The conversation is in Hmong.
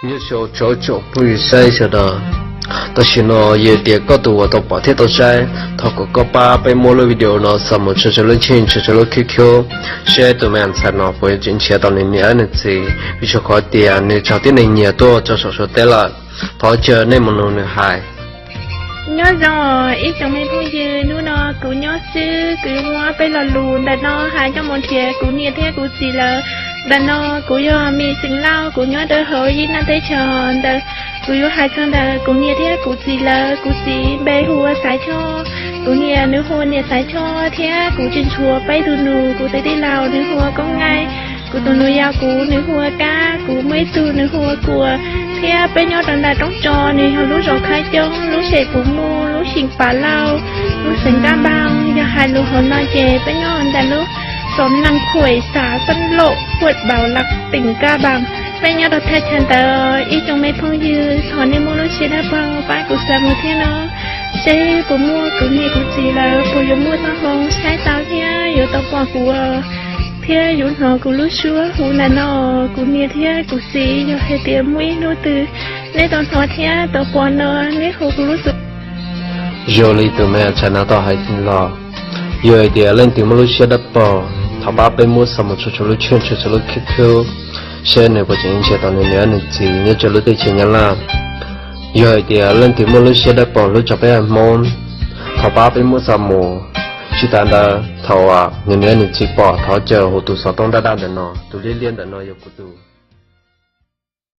Nyob zoo tsoom phooj ywg saib sawv daws, tam sim no yog tias koj tus uas tau pom thiab tau saib, thov kom koj pab peb muab lub video no xa mus tso rau lub cheej, tso rau lub QQ, seb tus me ntxhais no puas yuav tseem nrhiav tau nws niam nws txiv, vim rau qhov tias nws raug tib neeg nyiag tuaj rau saum Suav teb lawm. Thov caw nej mus mloog nws hais. Nyob zoo ib tsoom me phooj ywg, hnub no kuv nyob xwb, kuv yuav muab peb lo lus ntawm no hais coj mus nrhiav kuv niam thiab kuv txiv lawv. Ntawm no kuv yog Me Xeem Lauj, kuv nyob rau hauv Vib Naj teb chaws ntawd. Kuv yuav hais txog ntawm kuv niam thiab kuv txiv lawv. Kuv txiv npe hu ua Xaiv Choj, kuv niam nws hu ua niam Xaiv Choj, thiab kuv tseem tshuav peb tug nus, kuv tus tij laug nws hu ua Koob Nqaij, kuv tus nus yau kuv nws hu ua Kab, kuv muaj ib tug nws hu ua Kuam, thiab peb nyob rau ntawm Roob Tso, nws yog lub zos Khab Coob, lub sem Pus Muj, lub xeem Pas Lauj, lub xeev Nkaj Npaug. Yog hais lus hauv no ces peb nyob ntawm lub xov Naj Khuam, xav Xab Laum, huam Npaus Las, teem Nkaj Npaug. Peb nyob rau thaj chaw ntawd, ib tsoom me phooj ywg, thov nej muab lub siab dawb paug pab kuv xa mus thiab no, seb puas muaj kuv niam kuv txiv lawv, puas yuav muaj txoj hmoo saib tau thiab yuav tau pom kuv, thiab yuav hnov kuv lub suab hu ntawm no. Kuv niam thiab kuv txiv, yog hais tias muaj ib hnub twg nej tau hnov thiab tau pom no, nej hu kuv lub xov. Zoo li tus me ntxhais no tau hais los, yog hais tias leej twg muaj lub siab dawb paug, thov pab peb muab xa mus tso rau lub cheej, tso rau lub QQ, seb nws puas tseem nrhiav tau nws niam nws txiv nyob rau lub teb chaws Nyab Laj. Yog hais tias leej twg muaj lub siab dawb paug hlub tshua peb haiv Hmoob, thov pab peb muab xa mus. Tsis tas ntawd, thaum uas nws niam nws txiv pom, thov caw hu tus xov tooj daj daj ntawm no, tus liab liab ntawm no yog kuv tus.